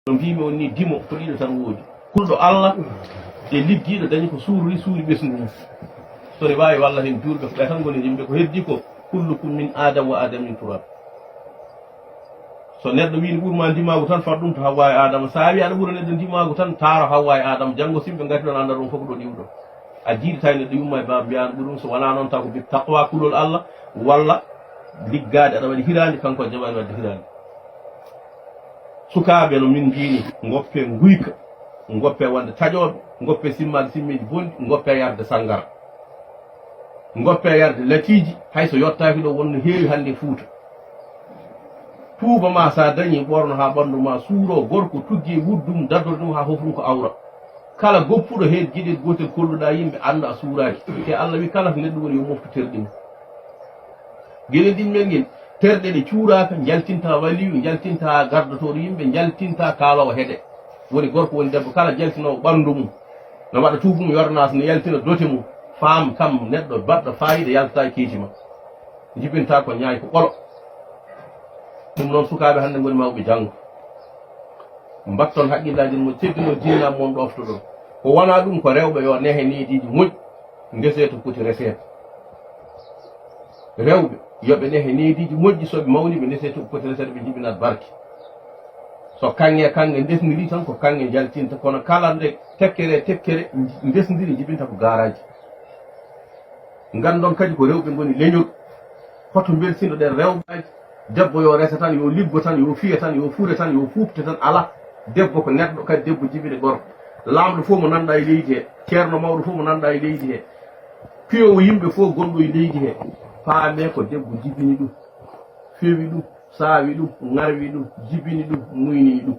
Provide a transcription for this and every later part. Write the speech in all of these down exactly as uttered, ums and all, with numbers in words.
No mbiimi on ni, dimo ko ɗiɗo tan woodi. Kulɗo Allah e liggiiɗo dañi ko suurori, suuri ɓesngu mum. So ne waawi walla heen juulɓe ko ɓe tan ngoni yimɓe, ko heddi ko kullukum min Adam wa Adam min turab. So neɗɗo wii ne ɓurma ndimaagu tan, fat ɗum to Hawwa e Adama. So a wii aɗa ɓura neɗɗo ndimaagu tan, taaro Hawwa e Adama. Janngo so yimɓe ngati ɗon, annda ɗum fof ko ɗo iwɗo. A jiiɗata e neɗɗo yumma e baaba mbiya aɗa ɓuri ɗum. So wonaa noon taw ko bi taqwa, kulol Allah, walla liggaade aɗa waɗi hiraande, kanko a jaɓaani waɗde hiraande. Sukaaɓe no min mbiini, ngoppe nguyka, ngoppe wonde taƴooɓe, ngoppe simmaade simmeeji bonɗi, ngoppe yarde sanngara, ngoppe yarde latiiji, hay so yottaaki ɗo, wonno heewi hannde Fuuta. Tuuba ma, so a dañii, ɓorno haa ɓanndu ma suuro, gorko tuggi wuddum, daddor ɗum haa hofrum ko awra. Kala goppuɗo heen geɗel gootel kolluɗaa yimɓe, annda a suuraaki. Te Allah wi kala ko neɗɗo woni yo moftu terɗe mum. Geɗel ɗimmel ngel, terɗe ɗe cuuraaka, njaltinta waliyu, njaltinta gardotooɗo yimɓe, njaltinta kaaloowo heɗe. Woni gorko, woni debbo, kala jaltinoowo ɓanndu mum, no waɗa tuubu mum, yornaas, no yaltina dote mum, faam kam neɗɗo baɗɗo faayiida yaltataa e keeci ma. Jibinta ko ñaay ko ɓolo. Ɗum noon, sukaaɓe hannde ngoni mawɓe janngo. Mbatton haqqillaaji mo teddinoo diina mon ɗoftoɗon. Ko wonaa ɗum, ko rewɓe yo nehe neediiji moƴƴi, ndesee to poti reseede. Rewɓe yo ɓe nehe neediiji moƴƴi, so ɓe mawni ɓe ndesee to poti reseede, ɓe njibinat barke. So kaŋŋe kaŋŋe ndesndirii tan, ko kaŋŋe njaltinta, kono kala nde tekkere tekkere ndesndiri, njibinta ko gaaraaji. Nganndon kadi ko rewɓe ngoni leñol. Hoto mbeltinoɗen rewɓe. Debbo yo rese tan, yo liggo tan, yo fiye tan, yo fure tan, yo fuupte tan, alaa. Debbo ko neɗɗo, kadi debbo jibini gorko. Laamɗo fof mo nanɗa e leydi he, ceerno mawɗo fof mo nanɗa e leydi he, piyowo yimɓe fof gonɗo e leydi he, paamee ko debbo jibini ɗum, fewi ɗum, saawi ɗum, ŋarwi ɗum, jibini ɗum, muynii ɗum.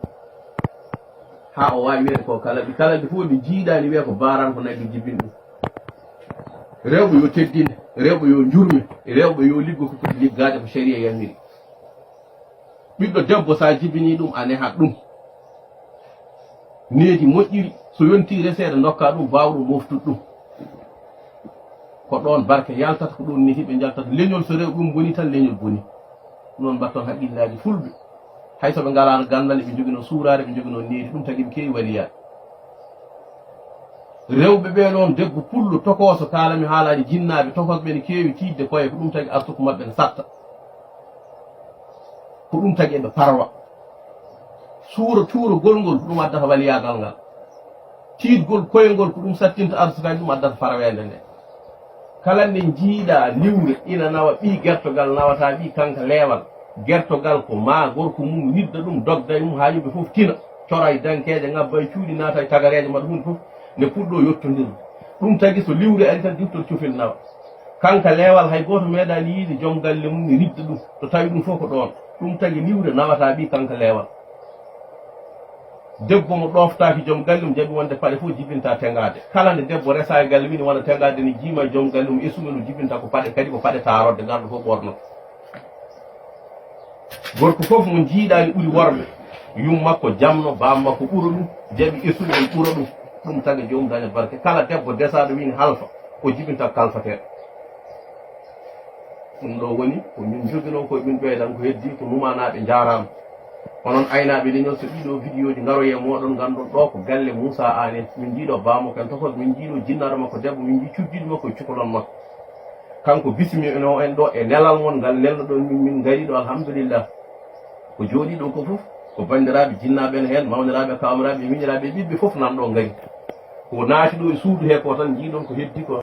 Haa o waawi wiyeede ko kala ɗi, kala ɗi fof ɗi jiiɗaani wiya ko baaraan ko nagge jibini ɗum. Rewɓe yo teddine, rewɓe yo njurme, rewɓe yo liggo ko foti liggaade ko sariya yamiri. Ɓiɗɗo debbo, so a jibinii ɗum, a nehat ɗum. Needi moƴƴiri, so yontii reseede, ndokkaa ɗum baawɗo moftude ɗum. Ko ɗoon barke yaltata, ko ɗoon nehiiɓe njaltata. Leñol, so rewɓe mum mbonii tan, leñol bonii. Noon mbatton haqqillaaji fulɓe. Hay so ɓe ngalaano ganndal, eɓe njoginoo suuraare, eɓe njoginoo needi, ɗum tagi ɓe keewi waliyaaɓe. Rewɓe ɓee noon, debbo pullo tokooso, kaalami haalaaji jinnaaɓe tokosɓe ne keewi tiiɗde koye, ko ɗum tagi arsuku maɓɓe ne satta. Ko ɗum tagi eɓe parwa. Suura, tuuragol ngol, ko ɗum addata waliyaagal ngal. Tiiɗgol koyngol, ko ɗum sattinta arsukaaji, ɗum addata farweende nde. Kala nde njiiɗaa liwre ina nawa ɓii gertogal, nawata ɓii kanka leewal, gertogal ko maa gorko mum ridda ɗum, dogda e mum haa yimɓe fof tina, cora e dankeeje, ŋabba e cuuɗi, naata e tagareeje maɓɓe, huunde fof nde puɗɗoo yottondirde. Ɗum tagi so liwre ari tan, diftor cofel nawa. Kanka leewal, hay gooto meeɗaani yiide joom galle mum ne ridda ɗum, to tawi ɗum fof ko ɗoon. Ɗum tagi liwre nawata ɓii kanka leewal. Debbo mo ɗooftaaki joom galle mum, jaɓi wonde paɗe fof jibinta teŋaade. Kala nde debbo resaa e galle mum, wona teŋaade, ne jiima e joom galle mum, e suɓe no jibinta ko paɗe, kadi ko paɗe taarodde, garɗo fof ɓoornoto. Gorko fof mo njiiɗaani ɓuri worɓe, yum makko jamno, baam makko ɓura ɗum, jaɓi e suɓe ɓura ɗum. Ɗum tagi joomum daña barke. Kala debbo desaaɗo wii ne halfa, o jibinta kalfateeɗo. Ɗum ɗo woni ko min njoginoo, ko min ɓeydan, ko heddi ko numanaaɓe njaaraama. Onon aynaaɓe leñol, so ɗiɗo vidéo ji ngaroyi e mooɗon, nganndon ɗo ko galle Moussa Ané. Min njiiɗo baamo ken tokos, min njiiɗo jinnaaɗo makko debbo, min njii cuddiiɗo makko e cukalon makko. Kanko bismino en ɗo e nelal mon ngal nelnoɗon min, min ngari ɗo, alhamdulillah. Ko jooɗii ɗo ko fof ko banndiraaɓe jinnaaɓe en heen, mawniraaɓe, kaamiraaɓe, miñiraaɓe, ɓiɓɓe fof nan ɗo ngari. Ko naati ɗo e suudu he ko tan njiiɗon ko heddi ko.